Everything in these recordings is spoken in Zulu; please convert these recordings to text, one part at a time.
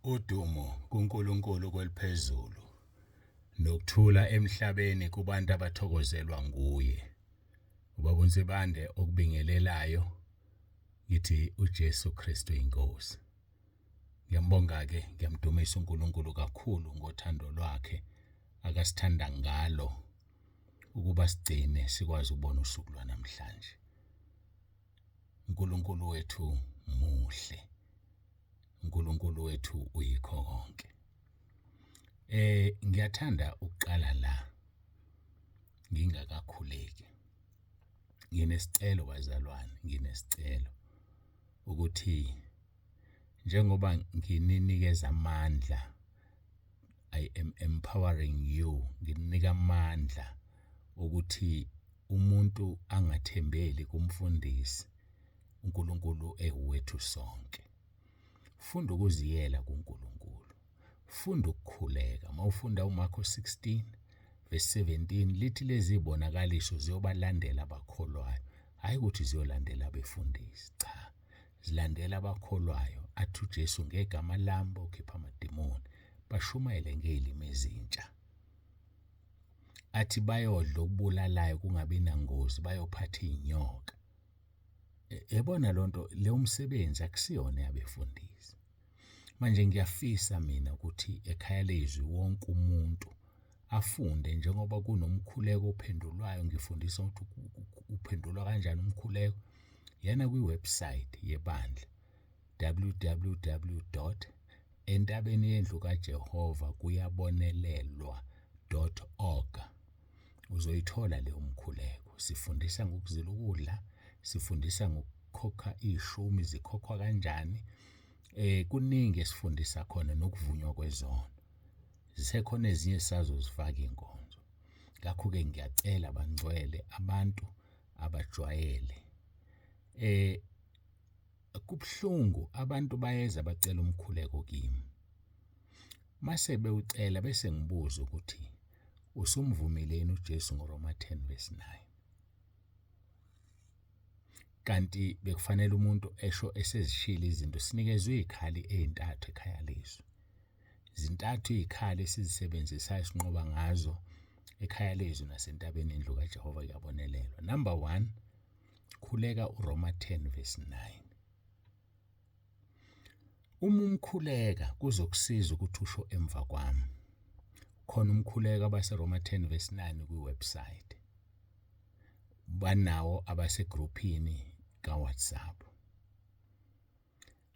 Udumo kuNkulunkulu kweliphezulu nokuthula emhlabeni kubantu abathokozelwa nguye. Ubaba uNsibande okubingelelayo, ngithi uJesu Kristu inkosi. Ngiyambonga-ke, ngiyamdumisa uNkulunkulu kakhulu ngothando lwakhe akasithanda ngalo ukuba sigcine sikwazi ukubona usuku lwanamhlanje. uNkulunkulu wethu muhle. uNkulunkulu wethu uyikho konke. Ngiyathanda ukuqala la ngingakakhuleki. Nginesicelo bazalwane, nginesicelo ukuthi njengoba ngininikeza amandla, I am empowering you, ngininika amandla ukuthi umuntu angathembeli kumfundisi, uNkulunkulu ewethu sonke. Funda ukuziyela kuNkulunkulu. Funda ukukhuleka. Mawufunda uMarko 16 verse 17 lithi lezi zibonakaliso ziyobalandela abakholwayo, hayi ukuthi ziyolandela abefundisi, cha, zilandela abakholwayo. Athi uJesu ngegama lami bokhipha amadimoni, bashumayele ngezilimi ezintsha. Athi bayodla okubulalayo kungabi nangozi, bayophatha iy'nyoka. Yabona lonto, leyo msebenzi akusiyona yabefundisi. Manje ngiyafisa mina ukuthi ekhaya lezwi wonke umuntu afunde, njengoba kunomkhuleko ophendulwayo, ngifundisa ukuthi uphendulwa kanjani umkhuleko. Yana kwi-website yebandla www entabeni yendlu kaJehova kuyabonelelwa.org, uzoyithola leyo mkhuleko. Sifundisa ngokuzila ukudla, sifundisa ngokukhokha ishumi, zikhokhwa kanjani. Kuningi esifundisa khona nokuvunywa kwezono. Zisekhona ezinye esisazozifaka iy'nkonzo. Ngakho-ke ngiyacela bangcwele, abantu abajwayele. Kubuhlungu, abantu bayeza bacela umkhuleko kimi. Mase bewucela bese ngibuza ukuthi usumvumile yini uJesu ngoRoma 10 verse 9. Kanti bekufanele umuntu esho esezishilo izinto. Sinikezwe iy'khali ey'ntathu ekhaya lezwi. Zintathu iy'khali esizisebenzisayo sinqoba ngazo ekhaya lezwi nasentabeni yendlu kaJehova kuyabonelelwa. Number 1, khuleka uRoma 10 verse 9. Uma umkhuleka kuzokusiza ukuthi usho emva kwami. Khona umkhuleko abaseRoma 10 verse 9 kwi-website. Banawo abasegruphini kaWhatsApp.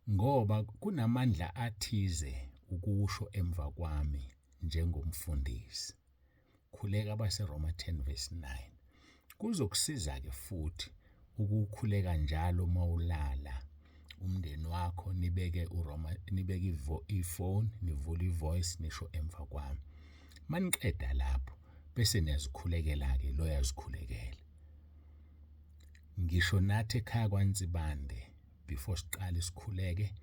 Ngoba kunamandla athize ukusho emva kwami njengomfundisi. Khuleka abaseRoma 10 verse 9. Kuzokusiza-ke futhi ukukhuleka njalo mawulala umndeni wakho, nibeke uRoma, nibeke ifoni, nivule ivoice, nisho emva kwami. Maniqeda lapho bese niyazikhulekela-ke, lo yazikhulekela. Ngisho nathi ekhaya kwaNsibande before siqale sikhuleke,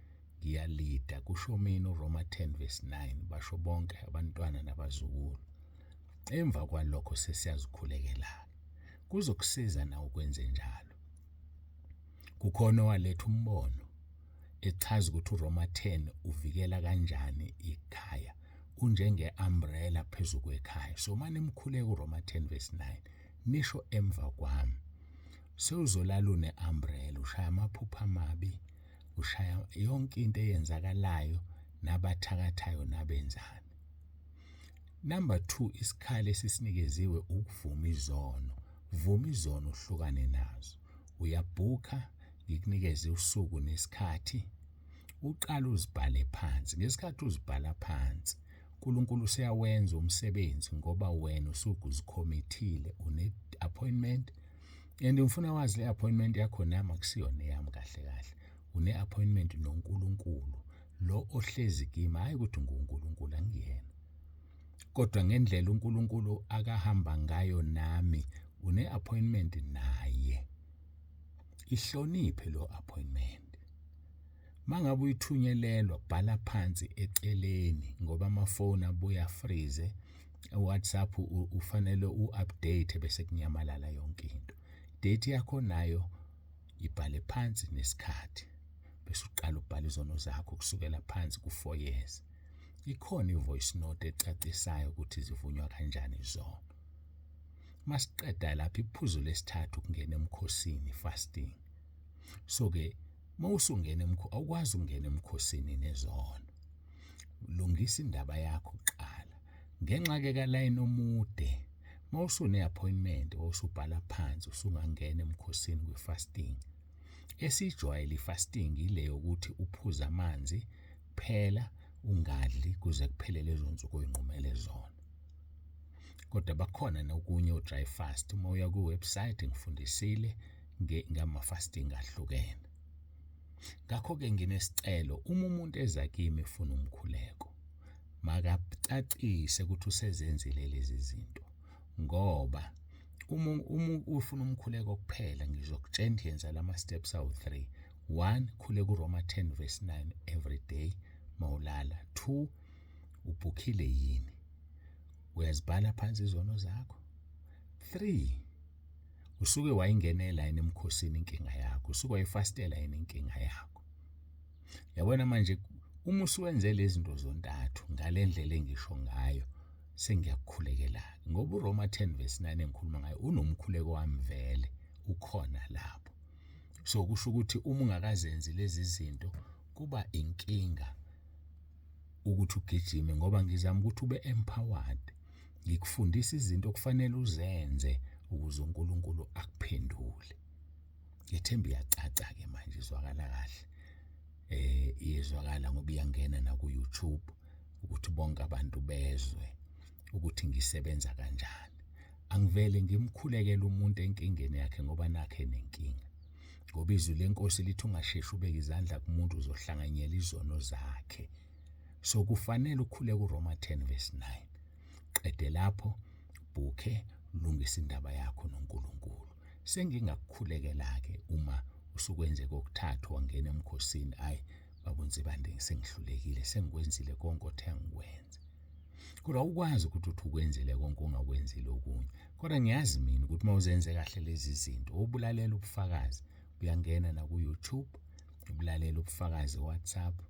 ngiyalida kusho mina uRoma 10 verse 9, basho bonke abantwana nabazukulu. Emva kwalokho sesiyazikhulekela. Kuzokusiza na ukwenze njalo? Kukhona owaletha umbono echaza ukuthi uRoma 10 uvikela kanjani ikhaya, unjenge-umbrella phezu kwekhaya. So mane mkhuleka uRoma 10 verse 9, nisho emva kwami. Sewuzolala une-umbrella, ushaya amaphupho amabi, ushaya yonke into eyenzakalayo nabathakathayo nabenzani. Number 2, isikhali esisinikeziwe ukuvuma izono. Vuma izono uhlukane nazo. Uyabhukha, ngikunikeze usuku nesikhathi, uqale uzibhale phansi. Ngesikhathi uzibhala phansi, uNkulunkulu useyawenza umsebenzi ngoba wena usuke uzikhomithile, une-appointment. And ngifuna wazi le appointment yakho nami akusiyona eyami kahle kahle. Une-appointment noNkulunkulu lo ohlezi kimi, hhayi ukuthi nguNkulunkulu, angiyena. Kodwa ngendlela uNkulunkulu akahamba ngayo nami, une-appointment naye. Ihloniphe lo appointment. Mangabe uyithunyelelwa, bhala phansi eceleni ngoba amafoni abuya freeze, WhatsApp ufanele u-update bese kunyamalala yonke into. Date yakho nayo ibhale phansi nesikhathi. Bese uqala ubhala izono zakho kusukela phansi ku-4 years. Ikhona i-voice note ecacisayo ukuthi zivunywa kanjani izono. Masiqeda lapha, iphuzu lesithathu ukungena emkhosini, fasting. So ke mawusungena awukwazi ukungena emkhosini nezono. Lungisa indaba yakho kuqala. Ngenxa ke kalayini omude, mawusune-appointment osubhala phansi usungangena emkhosini kwi-fasting. Esijwayele i-fasting ile yokuthi uphuze amanzi kuphela, ungadli kuze kuphele lezo nsuku oyinqumele zona. Kodwa bakhona nokunye o-dry fast. Uma uya ku-website ngifundisile ngama-fasting ahlukene. Ngakho-ke nginesicelo, uma umuntu eza kimi efuna umkhuleko, makacacise ukuthi usezenzile lezi zinto, ngoba uma ufuna umkhuleko kuphela ngizokutshela yenza lama steps awu-3. 1, khuleka uRoma 10 verse 9 every day mawulala. 2, ubhukhile yini? Uyazibhala phansi izono zakho. 3, usuke wayingenela yini emkhosini inkinga yakho? Usuke wayifastela yini inkinga yakho? Yabona manje, uma usuwenze lezi zinto zontathu ngale ndlela engisho ngayo, sengiyakukhulekela. Ngoba uRoma 10 verse 9 engikhuluma ngayo unomkhuleko wami vele ukhona lapho. So kusho ukuthi uma ungakazenzi lezi zinto kuba inkinga ukuthi ugijime, ngoba ngizama ukuthi ube empowered. Ngikufundisa izinto okufanele uzenze ukuze uNkulunkulu akuphendule. Ngethemba iyacaca-ke manje, izwakala kahle. Iyezwakala ngoba iyangena na ku YouTube ukuthi bonke abantu bezwe ukuthi ngisebenza kanjani. Angivele ngimkhulekele umuntu enkingeni yakhe ngoba nakhe nenkinga. Ngoba izwi lenkosi lithi ungasheshi ubeke izandla kumuntu, uzohlanganyela izono zakhe. So kufanele ukhuleke uRoma 10 verse 9. Qede lapho, bhukhe, lungisa indaba yakho noNkulunkulu. Sengingakukhulekela-ke uma usukwenze kokuthathu wangena emkhosini, ayi baba uNsibande sengihlulekile, sengikwenzile konke othe angikwenze. Kodwa awukwazi ukuthi uthi ukwenzile konke ungakwenzile okunye. Kodwa ngiyazi mina ukuthi uma uzenze kahle lezi zinto, ubulalela ubufakazi, uyangena na ku-YouTube, ubulalela ubufakazi WhatsApp,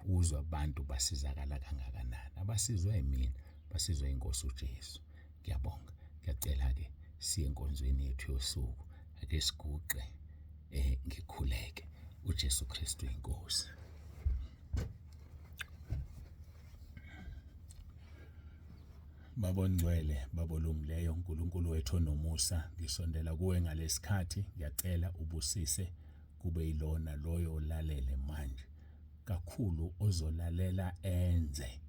uzwa abantu basizakala kangakanani. Abasizwa yimina, basizwa inkosi uJesu. Ngiyabonga. Ngiyacela-ke siye enkonzweni yethu yosuku. Ake siguqe ngikhuleke. uJesu Kristu inkosi. Baba ongcwele, Baba olungileyo, uNkulunkulu wethu onomusa, ngisondela kuwe ngalesikhathi, ngiyacela ubusise kube yilona loyo olalele manje, kakhulu ozolalela enze,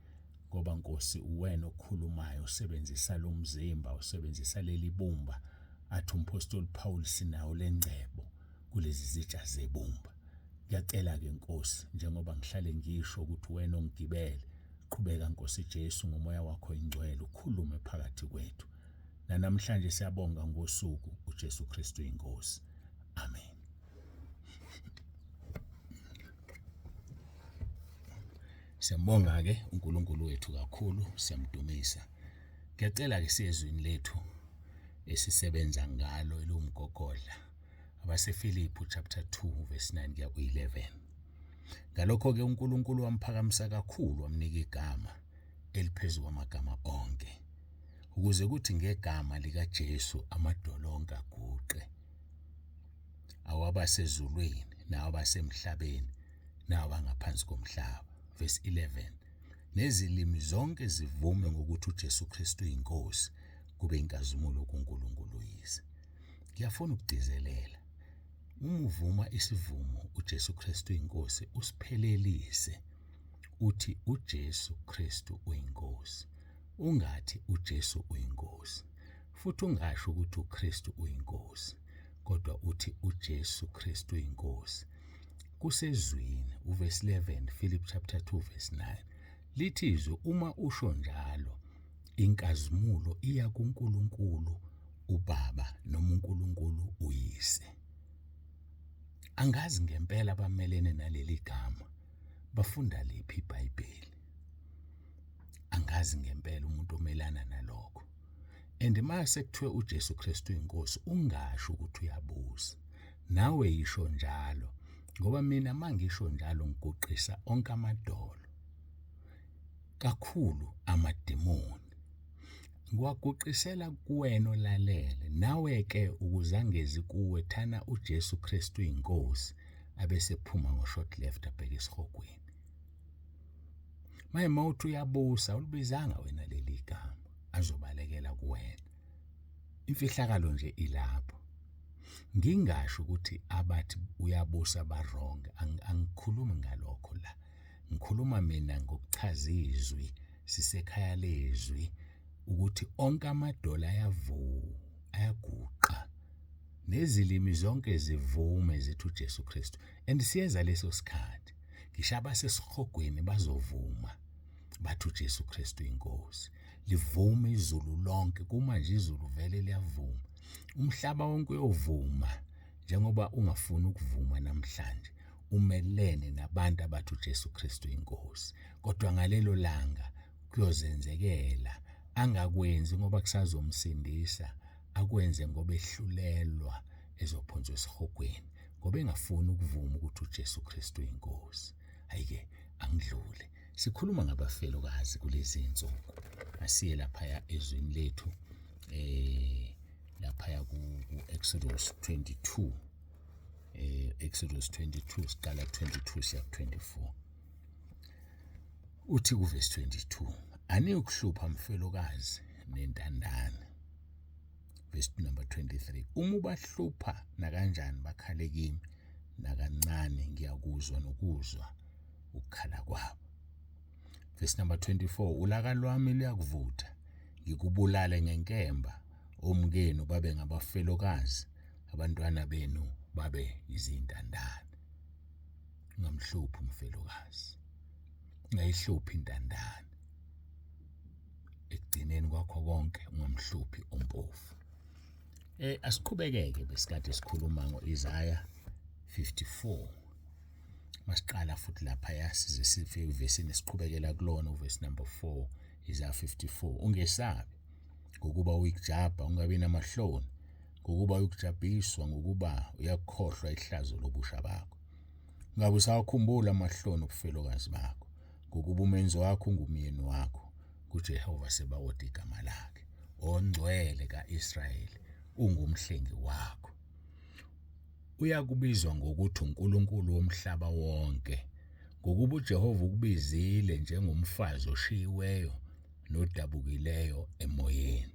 ngoba Nkosi uwena okhulumayo, usebenzisa lo mzimba, usebenzisa leli bumba. Athi umpostoli Paul, sinawo lengcebo kulezi zitsha zebumba. Ngiyacela-ke Nkosi, njengoba ngihlale ngisho ukuthi wena ongigibele, qhubeka Nkosi Jesu ngomoya wakho ingcwele ukhulume phakathi kwethu. Nanamhlanje siyabonga ngosuku uJesu Kristu inkosi. Amen. Siyambonga-ke uNkulunkulu wethu kakhulu, siyamdumisa. Ngiyacela-ke siye ezwini lethu esisebenza ngalo eliwumgogodla, abaseFilipi chapter 2 verse 9 kuya ku-11. Ngalokho-ke uNkulunkulu wamphakamisa kakhulu, wamnika igama eliphezu kwamagama onke, ukuze kuthi ngegama likaJesu amadolo onke aguqe, awabasezulwini nawabasemhlabeni nawabangaphansi komhlaba. Verse 11, nezilimi zonke zivume ngokuthi uJesu Kristu uyinkosi, kube inkazimulo kuNkulunkulu uYise. Ngiyafuna ukugcizelela, uma uvuma isivumo uJesu Kristu uyinkosi, usiphelelise uthi uJesu Kristu uyinkosi. Ungathi uJesu uyinkosi, futhi ungasho ukuthi uKristu uyinkosi, kodwa uthi uJesu Kristu uyinkosi. Kusezwini uverse 11, Philip chapter 2 verse 9, lithi izwi uma usho njalo inkazimulo iya kuNkulunkulu uBaba noma uNkulunkulu uYise. Angazi ngempela abamelene naleli gama bafunda liphi iBhayibheli. Angazi ngempela umuntu omelana nalokho. And mase kuthiwe uJesu Kristu inkosi, ungasho ukuthi uyabusa. Nawe yisho njalo. Ngoba mina mangisho njalo ngiguqisa onke amadolo, kakhulu amadimoni. Ngiwaguqisela kuwena olalele, nawe-ke ukuze angezi kuwe thana uJesu Kristu uyinkosi, abese ephuma ngo-short left abheke esihogweni. Manje mawuthi uyabusa awulibizanga wena leli gama, azobalekela kuwena. Imfihlakalo nje ilapho. Ngingasho ukuthi abathi uyabusa ba-wrong, angikhulumi ngalokho la. Ngikhuluma mina ngokuchaza izwi, sisekhaya lezwi, ukuthi onke amadolo ayaguqa, nezilimi zonke zivume zithi uJesu Kristu. And siyeza leso sikhathi, ngisho abasesihogweni bazovuma bathi uJesu Kristu inkosi. Livume izulu lonke, kumanje izulu vele liyavuma. Umhlaba wonke uyovuma njengoba ungafuni ukuvuma namhlanje, umelene nabantu abathi uJesu Kristu inkosi. Kodwa ngalelo langa kuyozenzekela, angakwenzi ngoba kusazomsindisa, akwenze ngoba ehlulelwa ezophonswa esihogweni, ngoba engafuni ukuvuma ukuthi uJesu Kristu inkosi. Hhayi-ke angidlule. Sikhuluma ngabafelokazi kulezi zinsuku. Asiye laphaya ezwini lethu, laphaya ku-Exodus 22. Exodus 22 siqala 22 siya 24. Uthi kuvesi 22, aniyukuhlupha mfelokazi nentandane. Verse number 23, uma ubahlupha nakanjani bakhale kimi, nakancane ngiyakuzwa nokuzwa ukukhala kwabo. Verse number 24, ulaka lwami luyakuvutha, ngikubulale ngenkemba, omkenu babe ngabafelokazi, abantwana benu babe izintandane. Ungamhluphi umfelokazi, ungayihluphi intandane. Ekugcineni kwakho konke ungamhluphi ompofu. Asiqhubekeke, besikade sikhuluma ngo-Isaiah 54. Masiqala futhi laphaya size sifike evesini esiqhubekela kulona, uvesi number 4, Isaiah 54. Ungesabi ngokuba uyikujabha, ungabi namahloni ngokuba uyikujabhiswa, ngokuba uyakukhohlwa ihlazo lobusha bakho. Ungabe usawakhumbula amahloni obufelokazi bakho, ngokuba umenzi wakho ungumyeni wakho, kuJehova Sebawoti igama lakhe, ongcwele kaIsrayeli ungumhlengi wakho. Uyakubizwa ngokuthi uNkulunkulu womhlaba wonke, ngokuba uJehova ukubizile njengomfazi oshiyiweyo nodabukileyo emoyeni.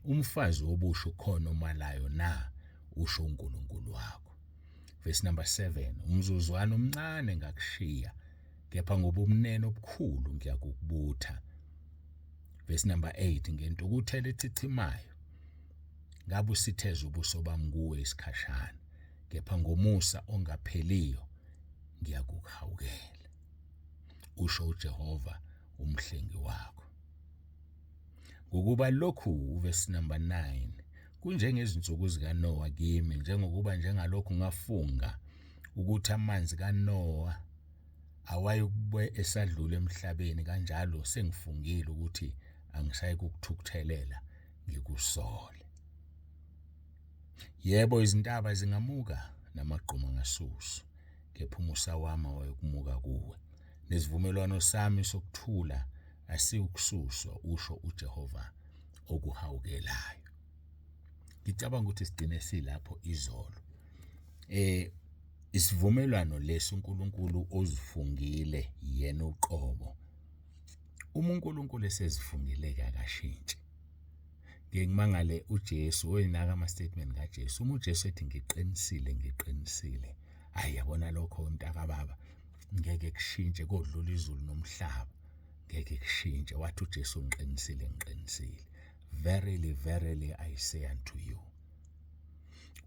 Umfazi wobusha ukhona omalayo na, usho uNkulunkulu wakho. Verse number 7, umzuzwana omncane ngakushiya, kepha ngobumnene obukhulu ngiyakukubutha. Verse number 8, ngentukuthelo echichimayo ngabe usitheze ubuso bami kuwe isikhashana, kepha ngomusa ongapheliyo ngiyakukuhawukela, usho uJehova umhlengi wakho. Ngokuba lokhu, verse number 9, kunjengezinsuku zikaNowa kimi, njengokuba njengalokhu ngafunga ukuthi amanzi kaNowa awayekube esadlula emhlabeni, kanjalo sengifungile ukuthi angisayi kukuthukuthelela ngikusole. Yebo, izintaba zingamuka namagquma angasuswa, kepha umusa wami awayekumuka kuwe, nesivumelwano sami sokuthula asiyukususwa, usho uJehova okuhawukelayo. Ngicabanga ukuthi sigcine silapho izolo. Isivumelwano lesi uNkulunkulu ozifungile yena uqobo. Uma uNkulunkulu esezifungile-ke akashintshi. Ngeke ngimangale uJesu, oyinaka ama-statement kaJesu. Uma uJesu ethi ngiqinisile, ngiqinisile, hhayi yabona lokho mntakababa, ngeke kushintshe, kodlula izulu nomhlaba, ngeke kushintshe. Wathi uJesu ngiqinisile, ngiqinisile. Verily, verily I say unto you.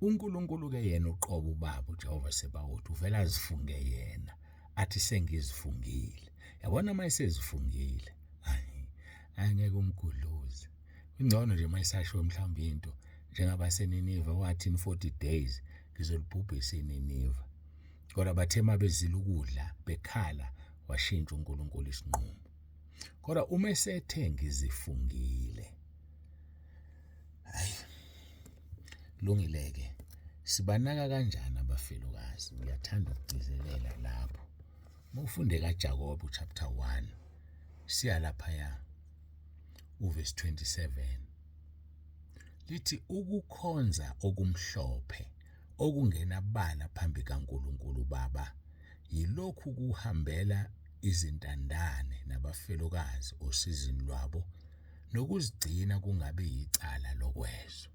uNkulunkulu-ke yena uqobo uBaba uJehova Sebawoti uvela azifunge yena, athi sengizifungile. Yabona uma esezifungile, hhayi ngeke umgudluze. Kungcono nje uma esasho mhlawumbe into njengabaseNiniva, wathi in 40 days ngizolibhubhisa iNiniva. Kodwa bathe uma bezila ukudla bekhala, washintsha uNkulunkulu isinqumo. Kodwa uma esethe ngizifungile, hayi lungile-ke. Sibanaka kanjani abafelokazi? Ngiyathanda ukugcizelela lapho. Uma ufunde kaJakobe chapter 1 siya laphaya uverse 27 lithi ukukhonza okumhlophe okungenabala phambi kaNkulunkulu Baba yilokhu kuhambela izintandane nabafelokazi osizini lwabo nokuzigcina kungabi yicala lokwezwe.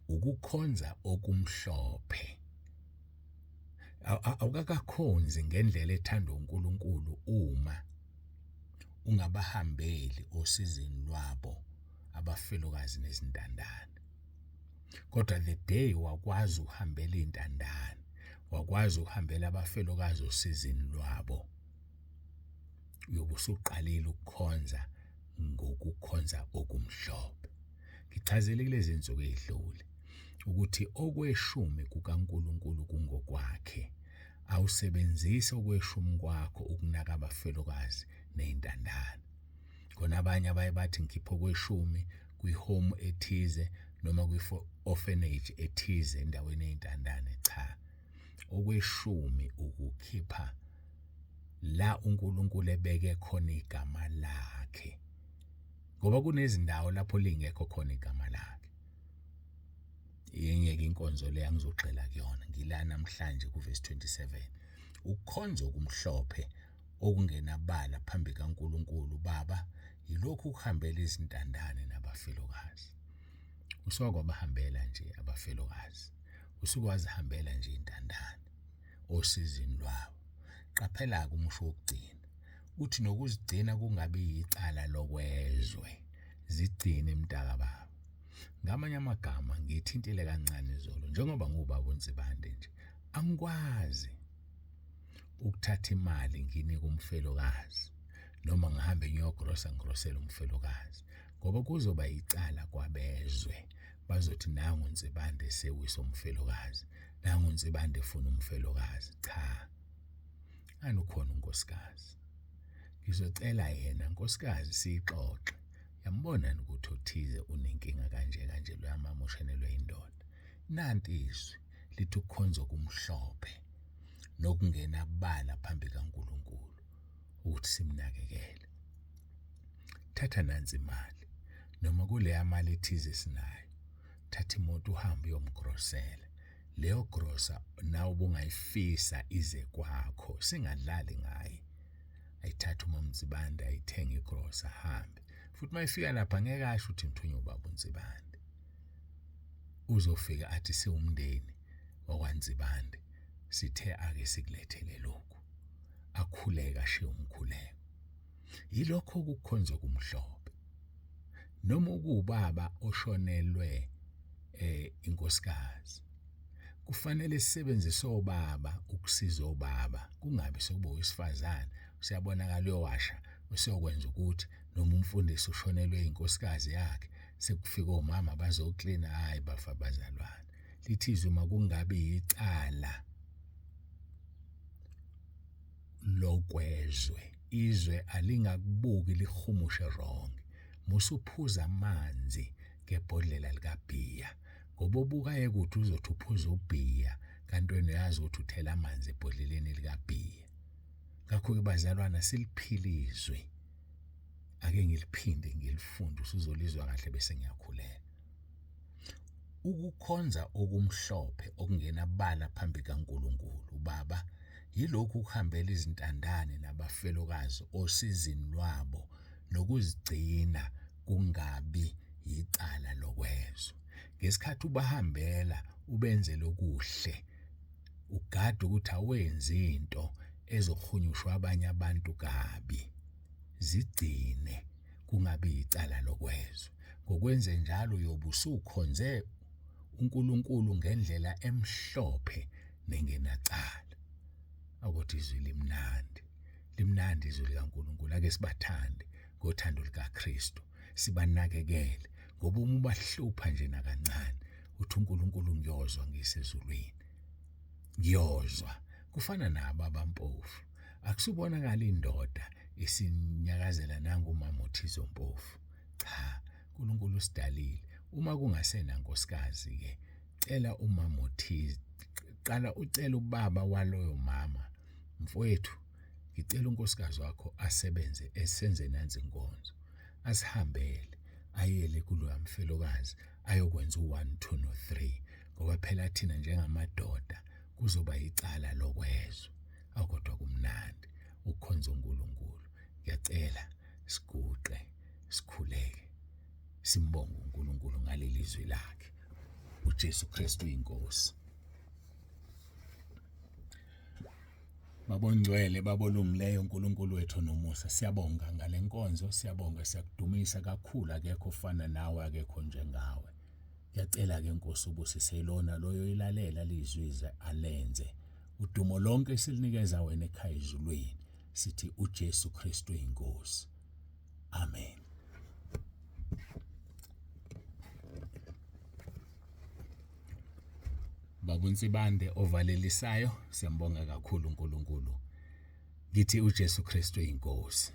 Ukukhonza okumhlophe awukakakhonzi ngendlela ethandwa uNkulunkulu uma ungabahambeli osizini lwabo abafelokazi nezintandane. Kodwa the day wakwazi ukuhambela iy'ntandane, wakwazi ukuhambela abafelokazi osizini lwabo, uyobe usuqalile ukukhonza ngokukhonza okumhlophe. Ngichazile kulezi nsuku ey'dlule ukuthi okweshumi kukaNkulunkulu kungokwakhe. Awusebenzisi okweshumi kwakho ukunaka abafelokazi ney'ntandane. Khona abanye abaye bathi ngikhipha okweshumi kwi-home ethize noma kwi-orphanage ethize endaweni ey'ntandane. Cha, okweshumi ukukhipha la uNkulunkulu ebeke khona igama lakhe, ngoba kunezindawo lapho lingekho khona igama lakhe. Yenye-ke inkonzo le angizogxila kuyona, ngila namhlanje kuvesi 27. Ukukhonza okumhlophe okungenabala phambi kaNkulunkulu Baba yilokhu ukuhambela izintandane nabafelokazi. Usuke kwabahambela nje abafelokazi, usuke wazihambela nje intandane osizini lwabo. Qaphela-ke umusho wokugcina uthi nokuzigcina kungabi yicala lokwezwe. Zigcine mntakababa. Ngamanye amagama ngithintile kancane izolo, njengoba ngiwubaba uNsibande nje, angikwazi ukuthatha imali nginike umfelokazi noma ngihambe ngiyogrosa ngigrosele umfelokazi, ngoba kuzoba icala kwabezwe. Bazothi nangu uNsibande sewisa umfelokazi, nangu uNsibande efuna umfelokazi. Cha, ngani ukhona unkosikazi, ngizocela yena nkosikazi siyixoxe. Yambona ukuthi othize unenkinga kanje kanje, loya mama ushenelwe indoda. Nanti izwi lithi ukukhonza okumhlophe nokungenabala phambi kaNkulunkulu ukuthi simnakekele. Thatha nansi imali, noma kuleya mali ethize esinayo, thatha imoto uhambe uyomgrosela. Leyo grosa nawe ubungayifisa ize kwakho, singadlali ngaye. Ayithathe uMaMnsibande ayithenge igrosa ahambe. Futhi uma efika lapha ngeke asho ukuthi ngithunywe ubaba uNsibande. Uzofika athi siwumndeni wakwaNsibande, sithe ake sikulethele lokhu. Akhuleke ashiye umkhuleko. Yilokho ukukhonza okumhlophe. Noma ukuwubaba oshonelwe inkosikazi, kufanele sisebenzise obaba ukusiza obaba, kungabi sekuba owesifazane usiyabonakala uyowasha usiyokwenza ukuthi, noma umfundisi ushonelwe inkosikazi yakhe sekufika omama bazoklina. Hayi bafa bazalwane, lithi izwi makungabi yicala lokwezwe. Izwe alingakubuki lihumushe wrong. Musuphuza amanzi ngebhodlela likabhiya, ngoba obuka ekuthi uzothi uphuza ubhiya kanti wena uyazi ukuthi uthela amanzi ebhodleleni likabhiya. Ngakho-ke bazalwana, siliphile izwi. Ake ngiliphinde ngilifunde, usuzolizwa kahle bese ngiyakhuleka. Ukukhonza okumhlophe okungenabala phambi kaNkulunkulu uBaba yilokhu ukuhambela izintandane nabafelokazi osizini lwabo nokuzigcina kungabi yicala lokwezwe. Ngesikhathi ubahambela ubenzele okuhle, ugade ukuthi awenzi into ezohunyushwa abanye abantu kabi. Zigcine kungabi yicala lokwezwe. Ngokwenze njalo uyobe usukhonze uNkulunkulu ngendlela emhlophe nengenacala. Akuthi izwi limnandi, limnandi izwi likaNkulunkulu. Ake sibathande ngothando likaKristu, sibanakekele, ngoba uma ubahlupha nje nakancane uthi uNkulunkulu ngiyozwa ngisezulwini, ngiyozwa. Kufana nabo abampofu, akusubonakala indoda isinyakazela nangu umama othize ompofu. Cha, uNkulunkulu usidalile. Uma kungasena nkosikazi ke, Cela umama othize, qala ucela ubaba waloyo mama, mfowethu ngicela unkosikazi wakho asebenze esenze nansi inkonzo, asihambele ayele kuloya mfelokazi ayokwenza u-1 2 no-3, ngoba phela thina njengamadoda kuzoba yicala lokwezwa. Awu kodwa kumnandi ukukhonza uNkulunkulu. Ngiyacela siguqe sikhuleke simbonge uNkulunkulu ngaleli zwi lakhe. UJesu Kristu inkosi. Babongcwele, babolungileyo, uNkulunkulu wethu nomusa, siyabonga ngale nkonzo, siyabonga, siyakudumisa kakhulu, akekho ofana nawe, akekho njengawe. Ngiyacela-ke Nkosi ubusise lona loyo ilalela lizwi alenze. Udumo lonke silinikeza wena ekhaya ezulwini. Sithi uJesu Kristu inkosi. Amen. Baba uNsibande ovalelisayo, siyambonga kakhulu uNkulunkulu. Ngithi uJesu Kristu inkosi.